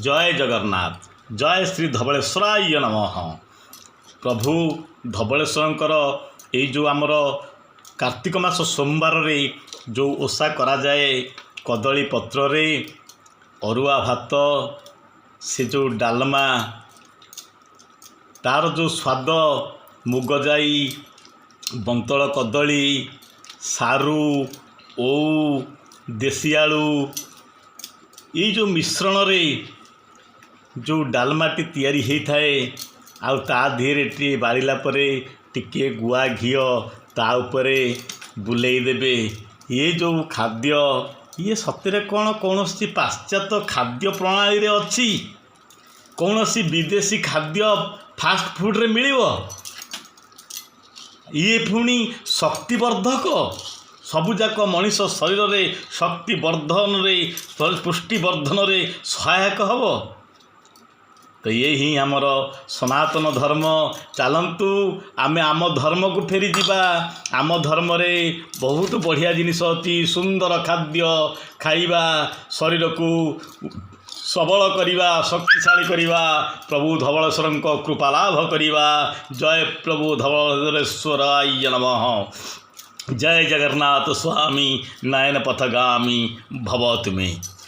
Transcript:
ଜୟ ଜଗନ୍ନାଥ, ଜୟ ଶ୍ରୀ ଧବଳେଶ୍ୱରାୟ ନମଃ। ପ୍ରଭୁ ଧବଳେଶ୍ୱରଙ୍କର ଏଇ ଯେଉଁ ଆମର କାର୍ତ୍ତିକ ମାସ ସୋମବାରରେ ଯେଉଁ ଓଷା କରାଯାଏ, କଦଳୀ ପତ୍ରରେ ଅରୁଆ ଭାତ, ସେ ଯେଉଁ ଡାଲମା, ତାର ଯେଉଁ ସ୍ୱାଦ, ମୁଗ ଜାଇ, ବନ୍ତଳ କଦଳୀ, ସାରୁ, ଓଉ, ଦେଶୀ ଆଳୁ, ଏଇ ଯେଉଁ ମିଶ୍ରଣରେ ଯେଉଁ ଡାଲମାଟି ତିଆରି ହେଇଥାଏ, ଆଉ ତା ଦେହରେ ଟିକେ ବାଢ଼ିଲା ପରେ ଟିକିଏ ଗୁଆ ଘିଅ ତା ଉପରେ ବୁଲେଇ ଦେବେ, ଏ ଯେଉଁ ଖାଦ୍ୟ, ଇଏ ସତରେ କ'ଣ କୌଣସି ପାଶ୍ଚାତ୍ୟ ଖାଦ୍ୟ ପ୍ରଣାଳୀରେ ଅଛି? କୌଣସି ବିଦେଶୀ ଖାଦ୍ୟ ଫାଷ୍ଟ ଫୁଡ଼ରେ ମିଳିବ? ଇଏ ପୁଣି ଶକ୍ତିବର୍ଦ୍ଧକ। ସବୁଯାକ ମଣିଷ ଶରୀରରେ ଶକ୍ତି ବର୍ଦ୍ଧନରେ, ପୁଷ୍ଟି ବର୍ଦ୍ଧନରେ ସହାୟକ ହେବ। ତ ଇଏ ହିଁ ଆମର ସନାତନ ଧର୍ମ। ଚାଲନ୍ତୁ, ଆମେ ଆମ ଧର୍ମକୁ ଫେରିଯିବା। ଆମ ଧର୍ମରେ ବହୁତ ବଢ଼ିଆ ଜିନିଷ ଅଛି। ସୁନ୍ଦର ଖାଦ୍ୟ ଖାଇବା, ଶରୀରକୁ ସବଳ କରିବା, ଶକ୍ତିଶାଳୀ କରିବା, ପ୍ରଭୁ ଧବଳେଶ୍ୱରଙ୍କ କୃପା ଲାଭ କରିବା। ଜୟ ପ୍ରଭୁ ଧବଳେଶ୍ୱରାୟ ନମଃ। ଜୟ ଜଗନ୍ନାଥ ସ୍ୱାମୀ, ନୟନ ପଥଗାମୀ ଭବ ତୁମେ।